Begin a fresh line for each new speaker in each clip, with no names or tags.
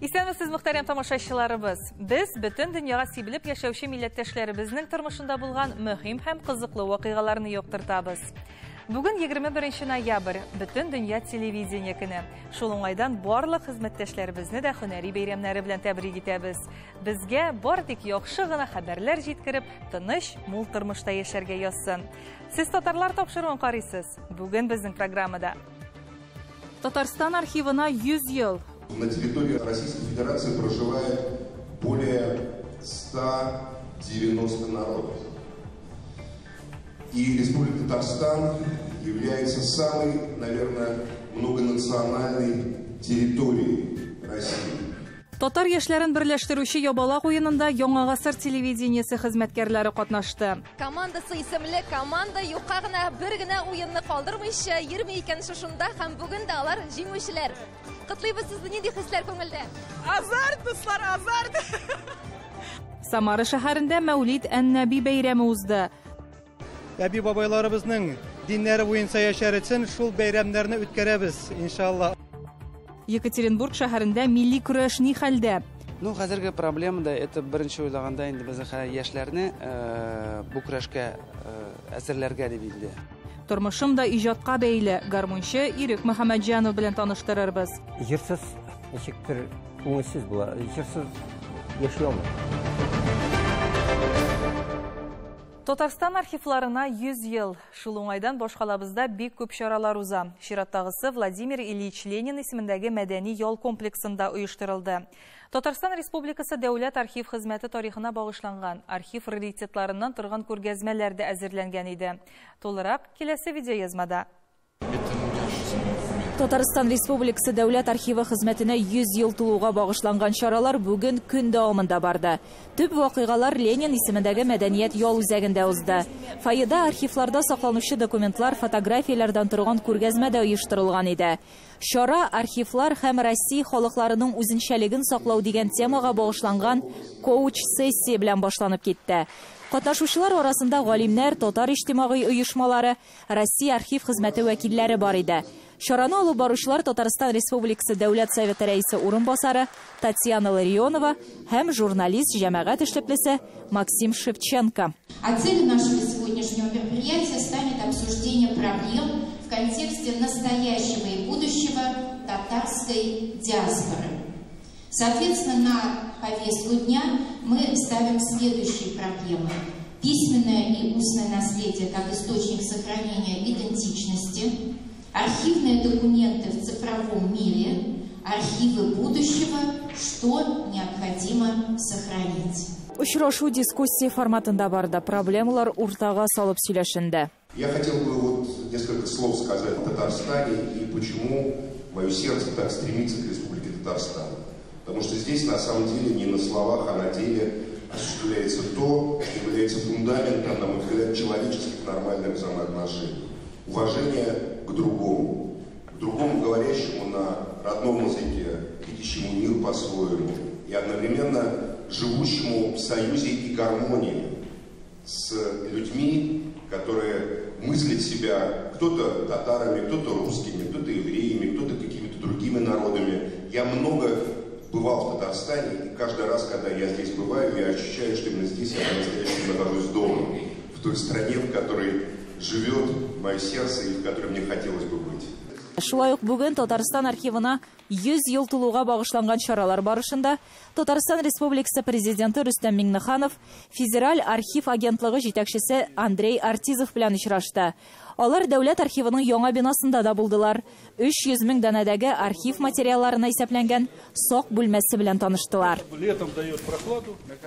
Исәнмесез, мөхтәрәм тамашачыларыбыз. Без бөтен дөньяга сибелеп яшәүче милләттәшләребезнең тормышында булган мөһим һәм кызыклы вакыйгаларны яктыртабыз. Бүген 21 ноябрь, бөтен дөнья телевидение көне. Шул уңайдан барлык хезмәттәшләребезне дә һөнәри бәйрәмнәре белән тәбрик итәбез. Безгә бары тик яхшы гына хәбәрләр җиткереп, тыныч, мул тормышта яшәргә язсын. Сез татарлар тапшыруын карыйсыз. Бүген безнең программада Татарстан архивына 100 ел.
На территории Российской Федерации проживает более 190 народов. И Республика Татарстан является самой, наверное, многонациональной территорией России.
Татар яшьләрен берләштерүче Ябалак уенында Яңа гасыр телевидениесе хезмәткәрләре катнашты.
Командасы исемле команда юкка гына бер генә уенны калдырмыйча йөрми икән шушында һәм бүген дә алар җиңүчеләр. Котлыйбыз сезне, нинди хисләр күңелдә?
Азарт, дуслар, азарт!
Самара шәһәрендә Мәүлид ән-Нәби бәйрәме узды.
Әби бабайларыбызның диннәре буенча яшәр өчен шул бәйрәмнәрне үткәрәбез, иншалла.
Екатеринбург шәһәрендә милли көрәш ни хәлдә?
Ну, хәзерге проблема да это беренче уйлаганда инде без яшьләрне бу көрәшкә әзерләргә дип инде.
Тормышым да иҗатка бәйле. Гармунчы Ирек Мөхәммәтҗанов белән таныштырырбыз.
Җырсыз ничектер күңелсез була. Җырсыз яши алмыйм.
Татарстан архивларына 100 ел. Шул уңайдан башкалабызда бик күп чаралар уза. Чираттагысы Владимир Ильич Ленин исемендәге мәдәни ял комплексында оештырылды. Татарстан Республикасы Дәүләт архив хезмәте тарихына багышланган архив раритетларыннан торган күргәзмәләр дә әзерләнгән иде. Тулырак киләсе видеоязмада.
Татарстан Республикасы Дәүләт архивы хезмәтенә 100 ел тулуга багышланган чаралар бүген көн дәвамында барды. Төп вакыйгалар Ленин исемендәге мәдәният ял үзәгендә узды. Фойеда архивларда сакланучы документлар, фотографияләрдән торган күргәзмә дә оештырылган иде. Чара архивлар һәм Россия халыкларының үзенчәлеген саклау дигән темага багышланган коуч-сессия белән башланып китте. Катнашучылар арасында галимнәр, татар иҗтимагый оешмалары, Россия архив хезмәте вәкилләре бар иде. Чараны алып баручылар Татарстан Республикасы Дәүләт Советы рәисе урынбасары Татьяна Ларионова һәм журналист, җәмәгать эшлеклесе Максим Шевченко.
А целью нашего сегодняшнего мероприятия станет обсуждение проблем в контексте настоящего и будущего татарской диаспоры. Соответственно, на повестку дня мы ставим следующие проблемы. Письменное и устное наследие как источник сохранения идентичности, архивные документы в цифровом мире, архивы будущего, что необходимо сохранить.
Очрашу дискуссия форматында барды. Проблемалар уртага салып сөйләшенде.
Я хотел бы вот несколько слов сказать о Татарстане и почему мое сердце так стремится к Республике Татарстан. Потому что здесь на самом деле не на словах, а на деле осуществляется то, что является фундаментом, на мой взгляд, человеческих нормальных взаимоотношений. Уважение к другому говорящему на родном языке, видящему мир по-своему и одновременно живущему в союзе и гармонии с людьми, которые мыслят себя кто-то татарами, кто-то русскими, кто-то евреями, кто-то какими-то другими народами. Я много бывал в Татарстане, и каждый раз, когда я здесь бываю, я ощущаю, что именно здесь я по-настоящему нахожусь дома, в той стране, в которой живет мое сердце и в которой мне хотелось бы быть.
Шулай ук бүген Татарстан архивына 100 ел тулуга багышланган чаралар барышында Татарстан Республикасы президенты Рөстәм Миңнеханов Федераль архив агентлыгы җитәкчесе Андрей Артизов белән очрашты. Алар Дәүләт архивының яңа бинасында да булдылар. 300 мең данәдәге архив материалларына исәпләнгән сак бүлмәсе белән таныштылар.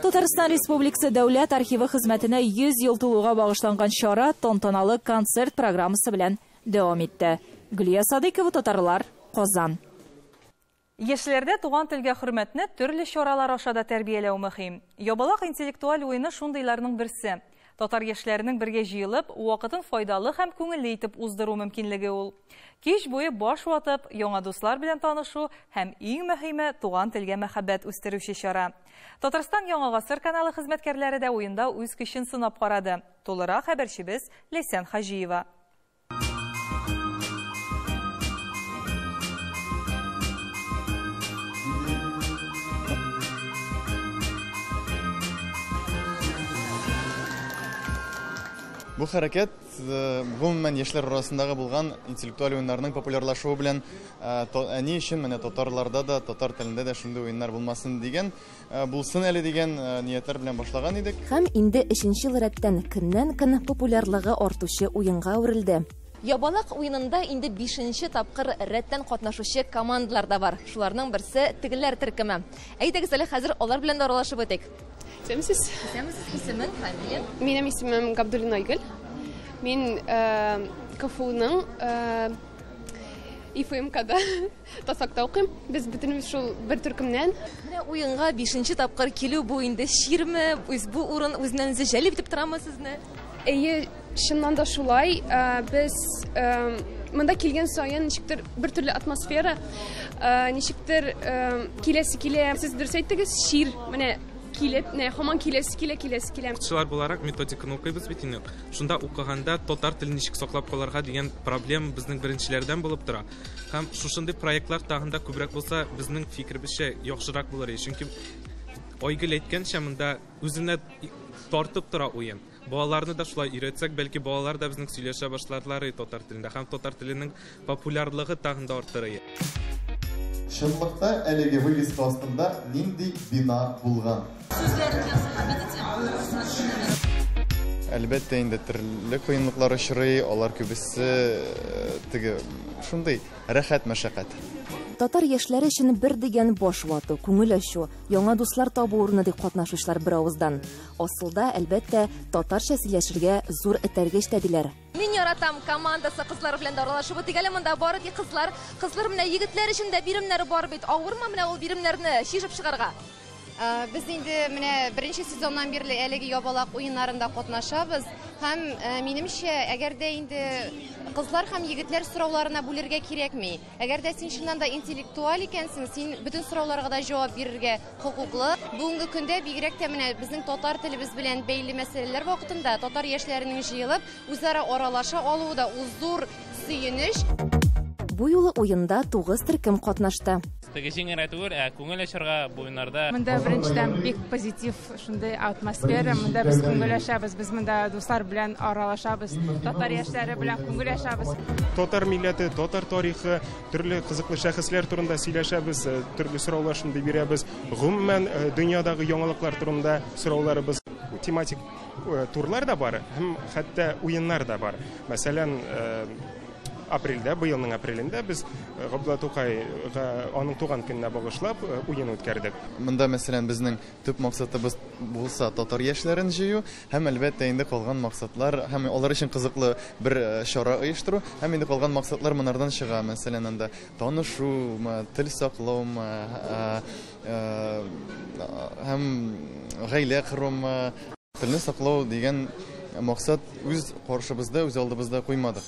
Татарстан Республикасы Дәүләт архивы хезмәтенә 100 ел тулуга багышланган чара тантаналы концерт программасы белән дәвам итте. Гөлия Садыкова, Татарлар, Казан.
Яшьләрдә туган телгә хөрмәтне төрле чаралар аша да тәрбияләү мөһим. Ябалак интеллектуаль уены шундыйларның берсе. Татар яшьләренең бергә җыелып, вакытын файдалы һәм күңелле итеп уздыру мөмкинлеге ул. Кич буе баш ватып, яңа дуслар белән танышу һәм иң мөһиме туган телгә мәхәббәт үстерүче чара. Татарстан Яңа гасыр каналы хезмәткәрләре дә уенда үз көчен сынап карады. Тулырак хәбәрчебез Ләйсән Хаҗиева.
Бу хәрәкәт гомумән яшьләр арасындагы булган интеллектуаль уеннарның популярлашуы белән ни өчен менә татарларда да, татар телендә дә шундый уеннар булмасын дигән, булсын әле дигән ниятләр белән башлаган идек.
Һәм инде өченче ел рәттән көннән-көн популярлыгы артучы уенга әверелде.
Ябалак уенында инде бишенче тапкыр рәттән катнашучы командалар да бар. Шуларның берсе тегеләр төркеме. Әйдәгез әле хәзер алар белән дә аралашып үтик.
Исәнмесез.
Исәнмесез. Исемең, фамилияң?
Минем исемем Габдуллина Айгөл. Мин КФУның ИФМКда Тасакта укыйм. Без бөтенебез шул бер төркемнән.
Менә уенга бишенче тапкыр килү бу инде чирме? Үз бу урын үзеннән үзе җәлеп итеп торамы сезне?
Әйе, чыннан да шулай. Без монда килгән саен ничектер бер төрле атмосфера, ничектер киләсе килә. Сез дөрес әйттегез, чир. Менә килеп, менә һаман киләсе килә, киләсе килә.
Укытучылар буларак методиканы укыйбыз бит инде. Шунда укыганда татар телен ничек саклап калырга дигән проблема безнең беренчеләрдән булып тора. Һәм шушындый проектлар тагын да күбрәк булса, безнең фикеребезчә яхшырак булыр иде. Чөнки Айгөл әйткәнчә, монда үзенә тартып тора уен. Балаларны да шулай өйрәтсәк, бәлки балалар да безнең сөйләшә башларлар иде татар телендә. Һәм татар теленең популярлыгы тагын да артыр иде.
Чынлыкта әлеге вывеска астында нинди бина булган? Әлбәттә инде төрле кыенлыклар очрый, алар күбесе теге шундый рәхәт мәшәкать.
Татар яшьләре өчен бер дигән баш вату, күңел ачу, яңа дуслар табу урыны дип катнашучылар бер авыздан. Асылда, әлбәттә, татарча сөйләшергә зур этәргеч тә диләр.
Мин яратам командасы кызлар белән дә аралашып үтик. Әле монда бары тик кызлар. Кызлар менә егетләр өчен дә биремнәре бар бит. Авырмы менә ул биремнәрне чишеп чыгарга?
Без инде менә беренче сезоннан бирле әлеге ябалак уеннарында катнашабыз. Һәм минемчә, әгәр дә инде кызлар һәм егетләр сорауларына бүлергә кирәкми. Әгәр дә син чыннан да интеллектуаль икәнсең, син бөтен сорауларга да җавап бирергә хокуклы. Бүгенге көндә бигрәк тә менә безнең татар телебез белән бәйле мәсьәләләр вакытында татар яшьләренең җыелып, үзара аралаша алуы да ул зур сөенеч.
Бу юлы уенда 9 төркем катнашты.
Теге җиңелрәк түгел, ә күңел ачарга бу уеннарда.
Монда беренчедән бик позитив шундый атмосфера, монда без күңел ачабыз, без монда дуслар белән аралашабыз, татар яшьләре белән күңел ачабыз.
Татар милләте, татар тарихы, төрле кызыклы шәхесләр турында сөйләшәбез, төрле сораулар шундый бирәбез. Гомумән, дөньядагы яңалыклар турында сорауларыбыз, тематик турлар да бар, һәм хәтта уеннар да бар. Мәсәлән, апрельдә, быелның апрелендә без Габдулла Тукайга аның туган көненә багышлап уен үткәрдек.
Монда, мәсәлән, безнең төп максатыбыз булса татар яшьләрен җыю һәм әлбәттә инде калган максатлар һәм алар өчен кызыклы бер чара оештыру һәм инде калган максатлар монардан чыга. Мәсәлән, анда танышу, тел саклау, һәм гаилә кору, телне саклау дигән максат үз каршыбызда, үз алдыбызда куймадык.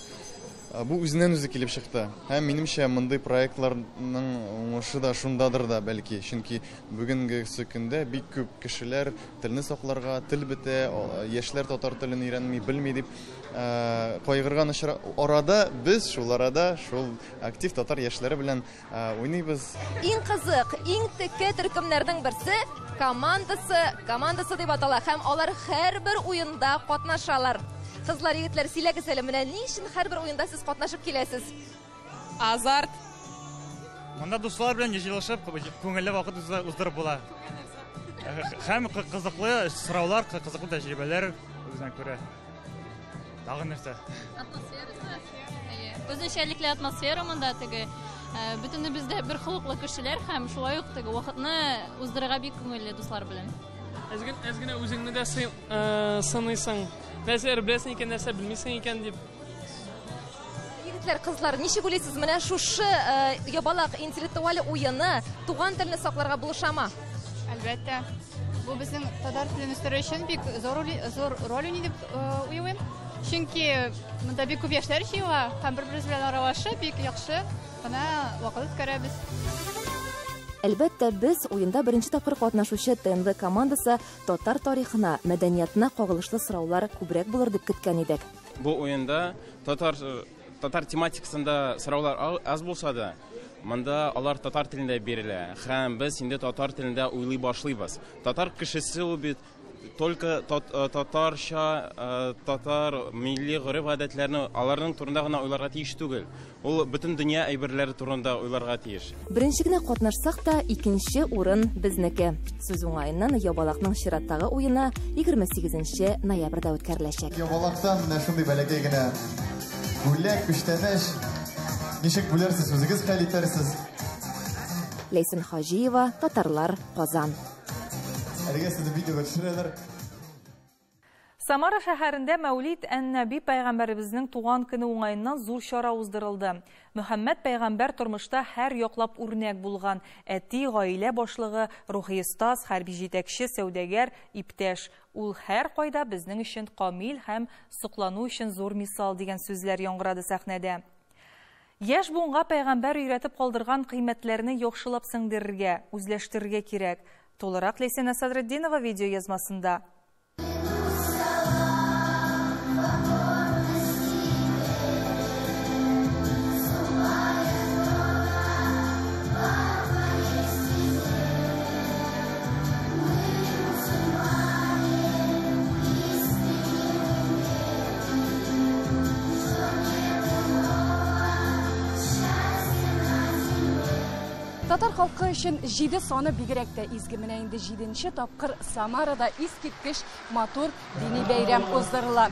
Бу үзеннән үзе килеп чыкты. Һәм минемчә, мондый проектларның уңышы да шундадыр да бәлки. Чөнки бүгенге көндә бик күп кешеләр телне сакларга, тел бетә, яшьләр татар телен өйрәнми, белми дип кайгырган арада без шул арада шул актив татар яшьләре белән уйныйбыз.
Иң кызык, иң текә төркемнәрнең берсе командасы, командасы дип атала һәм алар һәрбер уенда катнашалар. Кызлар, егетләр, сөйләгез әле, менә ни өчен һәрбер уенда сез катнашып киләсез?
Азарт.
Монда дуслар белән җыелышып, күңелле вакыт уздырып була. Һәм кызыклы сораулар, кызыклы тәҗрибәләр үзенә күрә. Тагын нәрсә?
Атмосферасы. Үзенчәлекле атмосфера монда теге. Бөтенебез дә бер холыклы кешеләр һәм шулай ук теге вакытны уздырырга бик күңелле дуслар белән.
Әз генә үзеңне дә сыныйсың. Нәрсәләр беләсең икән, нәрсә белмисең икән дип.
Егетләр, кызлар, ничек уйлыйсыз, менә шушы ябалак интеллектуаль уены туган телне сакларга булышамы?
Әлбәттә. Бу безнең татар телен үстерү өчен бик зур роль уйный дип уйлыйм. Чөнки монда бик күп яшьләр җыела һәм бер-беребез белән аралашып, бик яхшы гына вакыт үткәрәбез.
Әлбәттә, без уенда беренче тапкыр катнашучы ТНВ командасы татар тарихына, мәдәниятына кагылышлы сораулар күбрәк булыр дип көткән идек.
Бу уенда татар тематикасында сораулар аз булса да, монда алар татар телендә бирелә. Һәм без инде татар телендә уйлый башлыйбыз. Татар кешесе ул бит Только татарча, татар милли гореф-гадәтләрне, аларның турында гына уйларга тиеш түгел. Ул бөтен дөнья әйберләре турында уйларга тиеш.
Беренче генә катнашсак та, икенче урын безнеке. Сүз уңаеннан Ябалакның чираттагы уены 28 ноябрьдә үткәреләчәк.
Ябалактан менә шундый бәләкәй генә бүләк, күчтәнәч. Ничек бүләрсез, үзегез хәл итәрсез.
Ләйсән Хаҗиева, Татарлар, Казан.
Әлегә сезне видеога төшерәләр.
Самара шәһәрендә Мәүлид ән-Нәби пәйгамбәребезнең туган көне уңаеннан зур чара уздырылды. Мөхәммәд пәйгамбәр тормышта һәр яклап үрнәк булган. Әти, гаилә башлыгы, рухи остаз, хәрби җитәкче, сәүдәгәр, иптәш. Ул һәр кайда безнең өчен камил һәм соклану өчен зур мисал дигән сүзләр яңгырады сәхнәдә. Яшь буынга пәйгамбәр өйрәтеп калдырган кыйммәтләрне яхшылап сеңдерергә, үзләштерергә кирәк. Тулырак Ләйсәнә Садретдинова видео язмасында.
Татар халкы өчен 7 саны бигрәк тә изге. Менә инде 7нче тапкыр Самарада искиткеч матур дини бәйрәм уздырыла.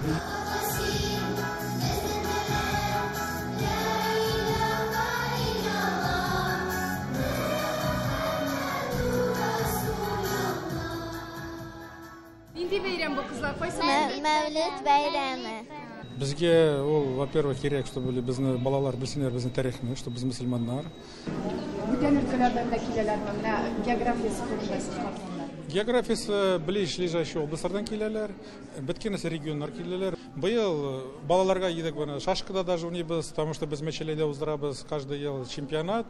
Нинди бәйрәм бу, кызлар? Кайсы?
Мәүлид бәйрәме.
Безгә ул, во-первых, кирәк, чтобы безне балалар белсеннәр безнең тарихны, что без мөселманнар.
Бүтән өлкәләрдән дә киләләрме? Менә географиясе турында сүз кузгатылды.
Географиясе ближайший областьлардан киләләр, бөтен нәрсә регионнар киләләр. Быел балаларга идек моны шашкада даже уйныйбыз, потому что без Мәчәләйдә уздырабыз каждый ел чемпионат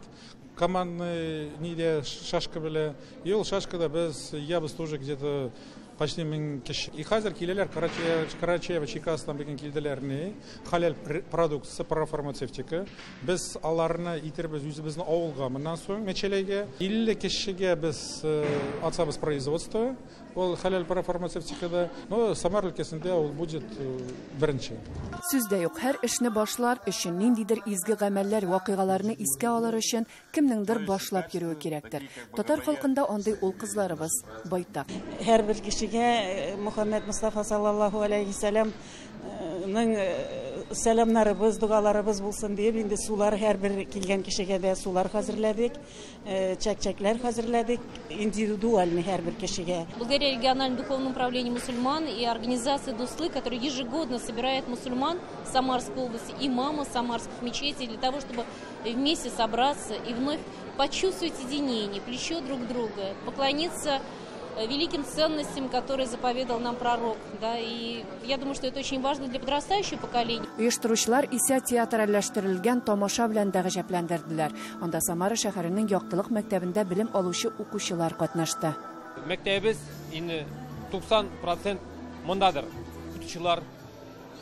командный нидә шашка белән. И ул шашкада без ябыз тоже где-то почти 1000 кеше. И хәзер киләләр Карачаево, Чикасдан бүген килделәр ни, халәл продукция, парафармацевтика. Без аларны итербез үзебезнең авылга, моннан соң Мәчәләйгә. 50 кешегә без ачабыз производство, ул халәл парафармацевтикада. Но Самара өлкәсендә ул будет беренче.
Сүз дә юк, һәр эшне башлар өчен ниндидер изге гамәлләр, вакыйгаларны искә алыр өчен кемнеңдер башлап йөрүе кирәктер. Татар халкында андый ул кызларыбыз байтак.
Һәрбер кешегә Мөхәммәд Мустафа саллаллаһу алейхи сәлам-ның сәламнарыбыз, догаларыбыз булсын диеп, инде сулар һәрбер килгән кешегә дә сулар хәзерләдек, чәк-чәкләр хәзерләдек, индивидуальный һәрбер кешегә.
Благодаря региональному духовному управлению мусульман и организации Дуслы, которая ежегодно собирает мусульман Самарской области, имамов самарских мечетей, для того, чтобы вместе собраться и вновь почувствовать единение, плечо друг друга, поклониться великим ценностям, которые заповедал нам пророк. Да, и я думаю, что это очень важно для подрастающего поколения.
Оештыручылар исә театральләштерелгән тамаша белән дә гаҗәпләндерделәр. Анда Самара шәһәренең Яктылык мәктәбендә белем алучы укучылар катнашты.
Мәктәбебез инде 90% мондадыр. Укытучылар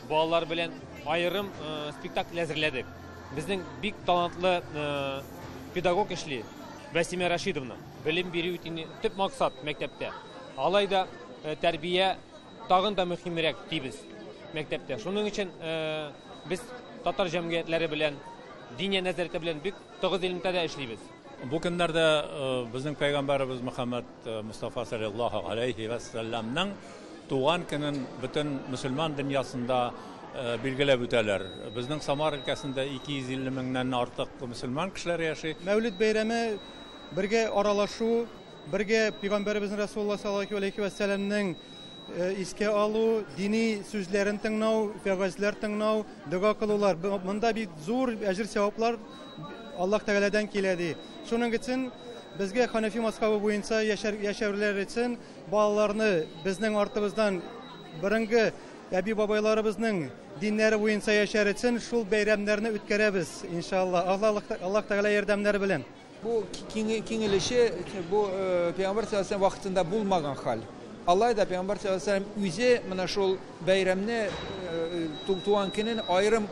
балалар белән аерым спектакль әзерләдек. Безнең бик талантлы педагог эшли, Вәсимә Рашидовна. Белем бирү төп максат мәктәптә. Алай да тәрбия тагын да мөһимрәк дибез мәктәптә. Шуның өчен без татар җәмгыятьләре белән, диния нәзарәте белән бик тыгыз элемтәдә эшлибез.
Бу көннәрдә безнең пәйгамбәребез Мөхәммәд Мустафа саллаллаһу алейхи ва салламның туган көнен бөтен мөселман дөньясында билгеләп үтәләр. Безнең Самара өлкәсендә 250 меңнән артык мөселман кешеләре яши.
Мәүлид бәйрәме бергә аралашу, бергә пәйгамбәребезнең Расулуллаһ саллаллаһу алейхи ва сәлламнең искә алу, дини сүзләрен тыңлау, вәгазьләр тыңлау, дога кылулар. Монда бик зур әҗер-саваплар Аллаһ Тәгаләдән килә ди. Шуның өчен безгә Ханафи мазһабы буенча яшәүләр өчен балаларны безнең артыбыздан борынгы әби-бабайларыбызның диннәре буенча яшәр өчен шул бәйрәмнәрне үткәрәбез, иншаллаһ. Аллаһ Тәгалә ярдәмнәре белән.
Бу киңелеше, бу Пәйгамбәр саллаллаһу алейһи ва сәлләм вакытында булмаган хәл. Алай да Пәйгамбәр саллаллаһу алейһи ва сәлләм үзе менә шул бәйрәмне туган көнен аерым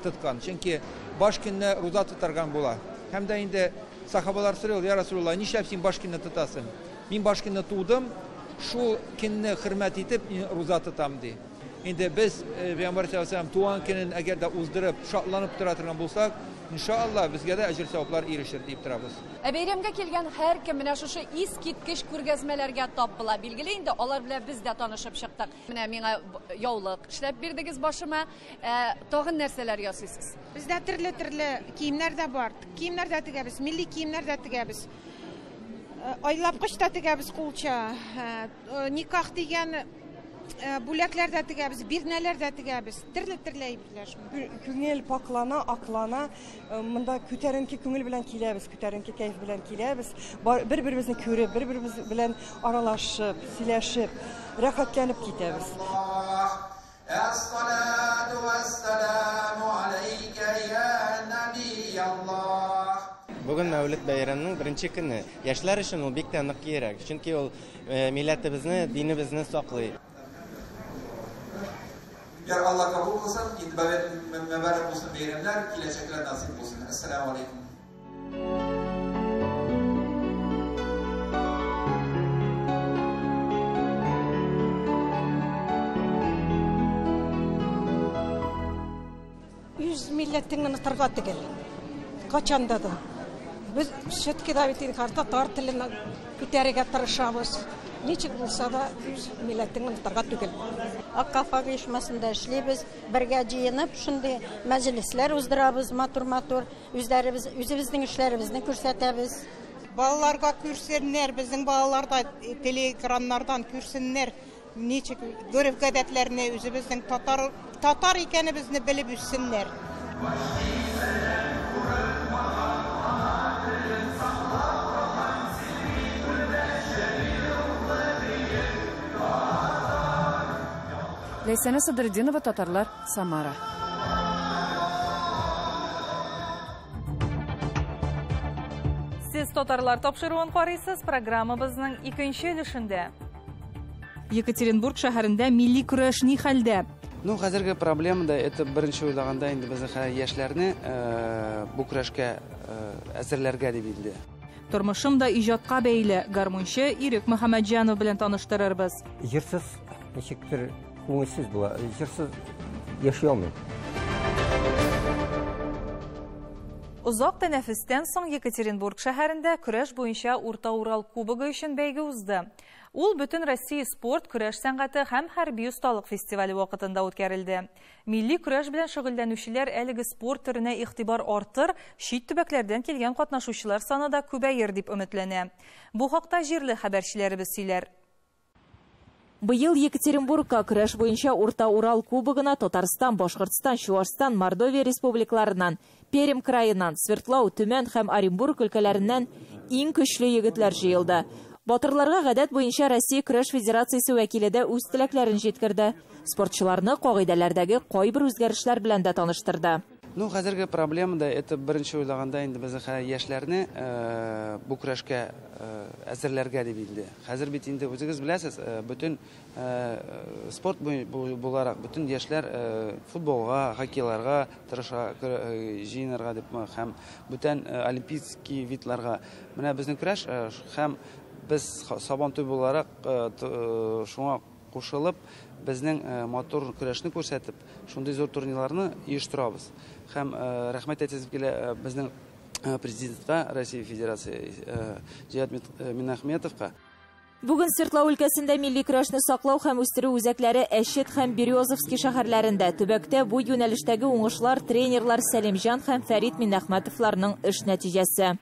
тоткан. Чөнки баш көнне руза тотарган була. Һәм дә инде сахабалар сорый, Я Расулуллаһ, нишләп син баш көнне тотасың? Мин баш көнне тудым, Шул көнне хөрмәт итеп мин руза тотам, ди. Инде без Пәйгамбәр саллаллаһу алейһи ва сәлләм туган көнен әгәр дә уздырып, шатланып тора торган булсак, иншалла, безгә дә әҗер-саваплар ирешер дип торабыз.
Ә бәйрәмгә килгән һәркем менә шушы искиткеч күргәзмәләргә тап була. Билгеле инде, алар белән без дә танышып чыктык. Менә миңа яулык эшләп бирдегез башыма. Ә тагын нәрсәләр ясыйсыз?
Бездә төрле-төрле киемнәр дә бар. Киемнәр дә тегәбез, милли киемнәр дә тегәбез. Айлапкыч та тегәбез кулча. Никах дигән бүләкләр дә тегәбез, бирнәләр дә тегәбез. Төрле-төрле әйберләр шунда.
Күңел паклана, аклана. Монда күтәренке күңел белән киләбез, күтәренке кәеф белән киләбез. Бер-беребезне күреп, бер-беребез белән аралашып, сөйләшеп, рәхәтләнеп китәбез.
Әс-салату вәс-саламу алейка я набияллах.
Бүген Мәүлид бәйрәменең беренче көне. Яшьләр өчен ул бик тә нык кирәк, чөнки ул милләтебезне, динебезне саклый.
Яр Алла кабул кылсын, инде мөбарәк булсын бәйрәмнәр, киләчәкләр насыйп булсын. Әссәламу алейкум.
Үз милләтеңне онытырга түгел. Качанда да. Без все-таки да бит инде татар телен күтәрергә тырышабыз. Ничек булса да үз милләтеңне онытырга түгел.
Ак калфак оешмасында эшлибез, бергә җыенып шундый мәҗлесләр уздырабыз, матур-матур, үзләребез, үзебезнең эшләребезне күрсәтәбез.
Балаларга күрсеннәр, безнең балалар да телеэкраннардан күрсеннәр, ничек гореф-гадәтләрне үзебезнең татар икәнебезне белеп үссеннәр.
Ләйсәнә Садретдинова, Татарлар, Самара.
Сез Татарлар тапшыруын карыйсыз, программабызның икенче өлешендә. Екатеринбург шәһәрендә милли көрәш ни хәлдә?
Хәзерге проблема да, это беренче уйлаганда инде безнең хәзер яшьләрне бу көрәшкә әзерләргә дип инде.
Тормышым да иҗатка бәйле. Гармунчы Ирек Мөхәммәтҗанов белән таныштырырбыз.
Җырсыз ничектер күңелсез була. Җырсыз яши алмыйм.
Озак тәнәфестән соң Екатеринбург шәһәрендә көрәш буенча Урта Урал кубогы өчен бәйге узды. Ул бөтен Россия спорт, көрәш сәнгате һәм хәрби осталык фестивале вакытында үткәрелде. Милли көрәш белән шөгыльләнүчеләр әлеге спорт төренә игътибар артыр, чит төбәкләрдән килгән катнашучылар саны да күбәер дип өметләнә. Бу хакта җирле хәбәрчеләребез сөйләр.
Быел Екатеринбургка көрәш буенча Урта Урал кубогына Татарстан, Башкортстан, Чуашстан, Мордовия республикаларыннан, Пермь краеннан, Свердлау, Төмән һәм Оренбург өлкәләреннән иң көчле егетләр җыелды. Батырларга гадәт буенча Россия көрәш федерациясе вәкиле дә үз теләкләрен җиткерде. Спортчыларны кагыйдәләрдәге кайбер үзгәрешләр белән дә таныштырды.
Хәзерге проблема да, это беренче уйлаганда инде безнең хәзер яшьләрне бу көрәшкә әзерләргә дип инде. Хәзер бит инде үзегез беләсез, бөтен спорт буларак бөтен яшьләр футболга, хоккейларга тырыша, җыенырга дип һәм бүтән олимпийский видларга. Менә безнең көрәш һәм без Сабантуй буларак шуңа кушылып, безнең матур көрәшне күрсәтеп, шундый зур турнирларны оештырабыз. Һәм рәхмәт әйтәсем килә безнең президентка Россия Федерации Җиһат Миннәхметовка.
Бүген Свердлау өлкәсендә милли көрәшне саклау һәм үстерү үзәкләре Әшет һәм Березовский шәһәрләрендә. Төбәктә бу юнәлештәге уңышлар тренерлар Сәлимҗан һәм Фәрит Миннәхмәтовларның эш нәтиҗәсе.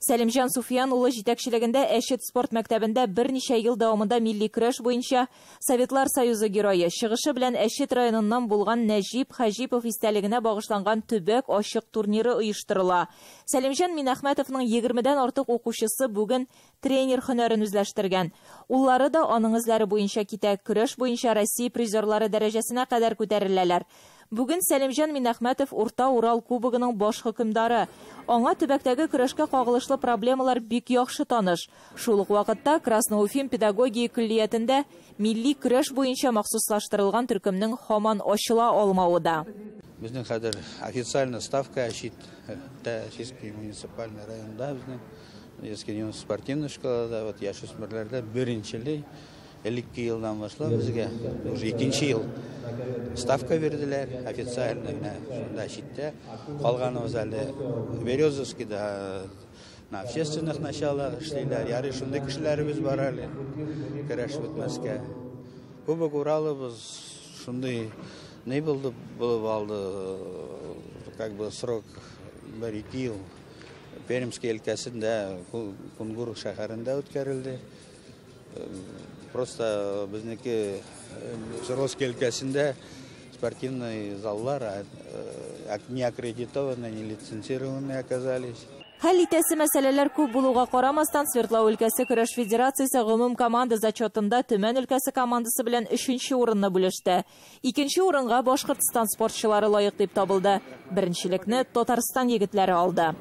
Сәлимҗан Суфиян улы җитәкчелегендә Әшет спорт мәктәбендә берничә ел дәвамында милли көрәш буенча Советлар Союзы герое чыгышы белән Әшет районыннан булган Нәҗип Хаҗипов истәлегенә багышланган төбәк ачык турниры оештырыла. Сәлимҗан Минәхмәтовның 20-дән артык укучысы бүген тренер һөнәрен үзләштергән. Уллары да аның эзләре буенча китә, көрәш буенча Россия призерлары дәрәҗәсенә кадәр күтәреләләр. Бүген Сәлимҗан Минәхмәтов Урта Урал кубогының баш хөкемдары. Аңа төбәктәге көрәшкә кагылышлы проблемалар бик яхшы таныш. Шул ук вакытта Красноуфим педагогия көллиятендә милли көрәш буенча махсуслаштырылган төркемнең һаман ачыла алмавы да.
Безнең хәзер официально ставка Әчиттә, Чистый муниципальный районда безнең Ескин спортивный школада вот яшүсмерләрдә беренчелей элекке елдан башлап безгә уже икенче ел ставка бирделәр официально менә шунда читтә калганыбыз әле Березовскийда на общественных началах эшлиләр. Ярый шундый кешеләребез бар әле көрәш бетмәскә. Кубок Уралыбыз шундый ни булды булып алды, как бы срок бер-ике ел Пермский өлкәсендә Кунгур шәһәрендә үткәрелде. Просто безнеке Свердловский өлкәсендә спортивный заллар не аккредитованные, не лицензированные оказались.
Хәл итәсе мәсьәләләр күп булуга карамастан, Свердлау өлкәсе көрәш федерациясе гомум команда зачетында Төмән өлкәсе командасы белән 3нче урынны бүлеште. Икенче урынга Башкортстан спортчылары лаек дип табылды. Беренчелекне Татарстан егетләре алды.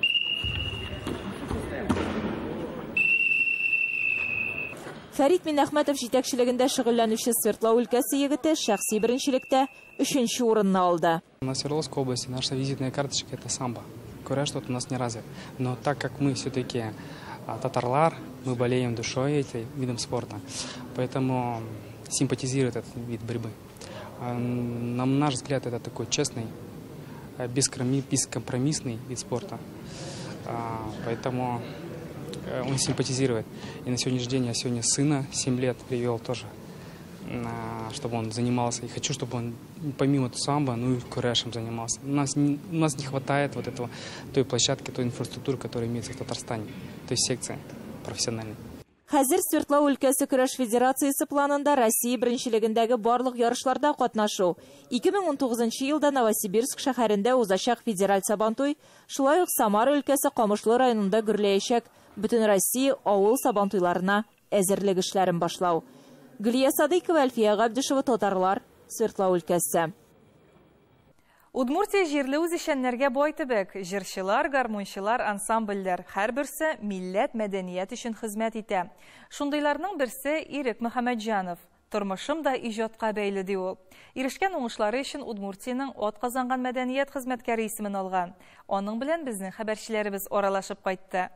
Фәрит Минәхмәтов җитәкчелегендә шөгыльләнүче Свердлау өлкәсе егете шәхси беренчелектә 3нче урынны алды.
На Свердловской области наша визитная карточка это самбо. Көрәш тут у нас не развит. Но так как мы все-таки татарлар, мы болеем душой этим видом спорта, поэтому симпатизирует этот вид борьбы. На наш взгляд, это такой честный, бескомпромиссный вид спорта. Поэтому он симпатизирует. И на сегодняшний день я сегодня сына 7 лет привел тоже, чтобы он занимался. И хочу, чтобы он помимо самбо, ну и курэшем занимался. У нас не хватает вот этого, той площадки, той инфраструктуры, которая имеется в Татарстане, то есть секция профессиональная.
Хәзер Свердлау өлкәсе көрәш федерациясе планында Россия беренчелегендәге барлык ярышларда катнашу. 2019 елда Новосибирск шәһәрендә узачак федераль сабантуй, шулай ук Самара өлкәсе Камышлы районында гөрләячәк Бөтенроссия авыл сабантуйларына әзерлек эшләрен башлау. Гөлия Садыйкова, Әлфия Габдишева, Татарлар, Свердлау өлкәсе.
Удмуртия җирле үзешчәннәргә бай төбәк. Җырчылар, гармунчылар, ансамбльләр һәрберсе милләт мәдәният өчен хезмәт итә. Шундыйларның берсе Ирек Мөхәммәтҗанов. Тормышым да иҗатка бәйле ди ул. Ирешкән уңышлары өчен Удмуртиянең атказанган мәдәният хезмәткәре исемен алган. Аның белән безнең хәбәрчеләребез аралашып кайтты.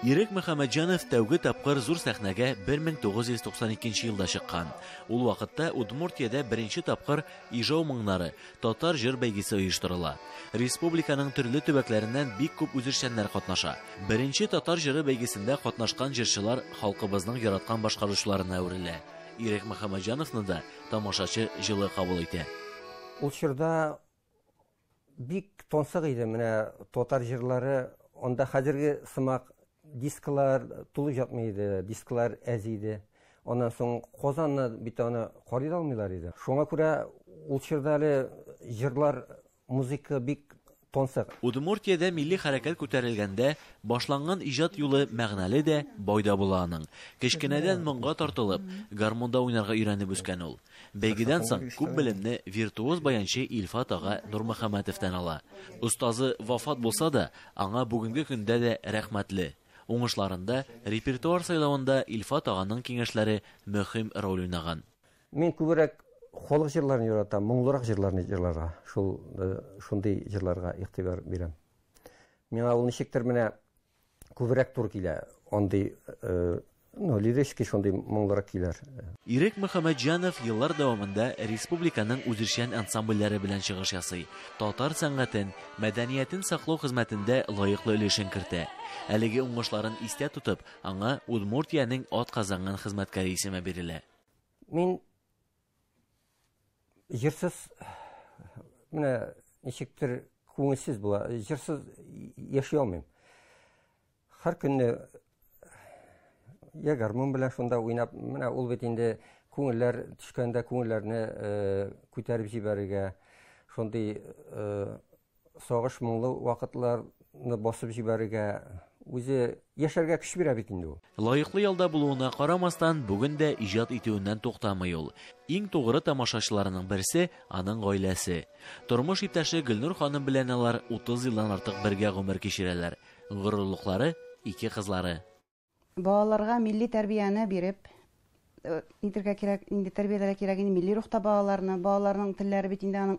Ирек Мөхәммәтҗанов тәүге тапкыр зур сәхнәгә 1992 елда чыккан. Ул вакытта Удмуртиядә беренче тапкыр Ижау моңнары, татар җыр бәйгесе оештырыла. Республиканың төрле төбәкләреннән бик күп үзешчәннәр катнаша. Беренче татар җыры бәйгесендә катнашкан җырчылар халкыбызның яраткан башкаручыларына әверелә. Ирек Мөхәммәтҗановны да тамашачы җылы кабул итә.
Ул чорда бик тансык иде менә татар җырлары, анда хәзерге сымак дисклар тулы жатмый иде, дисклар әз иде. Аннан соң Казанны бит аны карый да алмыйлар иде. Шуңа күрә ул чорда әле җырлар, музыка бик тансык.
Удмуртиядә милли хәрәкәт күтәрелгәндә башланган иҗат юлы мәгънәле дә, бай да була аның. Кечкенәдән моңга тартылып, гармунда уйнарга өйрәнеп үскән ул. Бәйгедән соң күп белемне виртуоз баянчы Илфат ага Нурмөхәммәтовтан ала. Остазы вафат булса да, аңа бүгенге көндә дә рәхмәтле. Уңышларында, репертуар сайлавында Илфат аганың киңәшләре мөһим роль уйнаган.
Мин күбрәк халык җырларын яратам, моңлырак җырларны җырларга, шул шундый җырларга игътибар бирәм. Миңа ул ничектер менә күбрәк туры килә, андый, ну, лирический шундый моңлырак көйләр.
Ирек Мөхәммәтҗанов еллар дәвамында республиканың үзешчән ансамбльләре белән чыгыш ясый. Татар сәнгатен, мәдәниятен саклау хезмәтендә лаеклы өлешен кертә. Әлеге уңышларын истә тотып, аңа Удмуртиянең атказанган хезмәткәре исеме бирелә.
Мин җырсыз менә ничектер күңелсез була, җырсыз яши алмыйм. Һәр көнне я гармун белән шунда уйнап, менә ул бит инде күңелләр төшкәндә күңелләрне күтәреп җибәрергә, шундый сагыш моңлы вакытларны басып җибәрергә Үзе яшәргә көч бирә бит инде ул.
Лаеклы ялда булуына карамастан, бүген дә иҗат итүеннән туктамый ул. Иң тугры тамашачыларының берсе аның гаиләсе. Тормыш иптәше Гөлнур ханым белән алар 30 елдан артык бергә гомер кичерәләр. Горурлыклары ике кызлары.
Балаларга милли тәрбияне биреп, нитергә кирәк, инде тәрбияләргә кирәк инде милли рухта балаларны. Балаларның телләре бит инде аның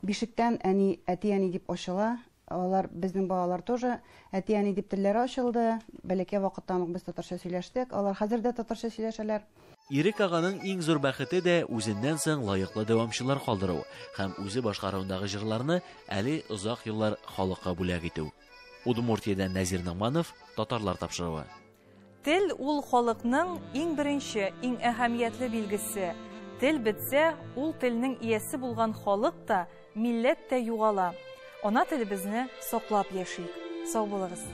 бишектән әни, әти-әни дип ачыла. Алар, безнең балалар тоже әти-әни дип телләре ачылды. Бәләкәй вакыттан ук без татарча сөйләштек. Алар хәзер дә татарча сөйләшәләр.
Ирек аганың иң зур бәхете дә үзеннән соң лаеклы дәвамчылар калдыру һәм үзе башкаруындагы җырларны әле озак еллар халыкка бүләк итү. Удмуртиядән Нәзир Ногманов, Татарлар тапшыруы.
Тел ул халыкның иң беренче, иң әһәмиятле билгесе. Тел бетсә, ул телнең иясе булган халык та, милләт тә югала. Ана телебезне саклап яшик. Сау булыгыз.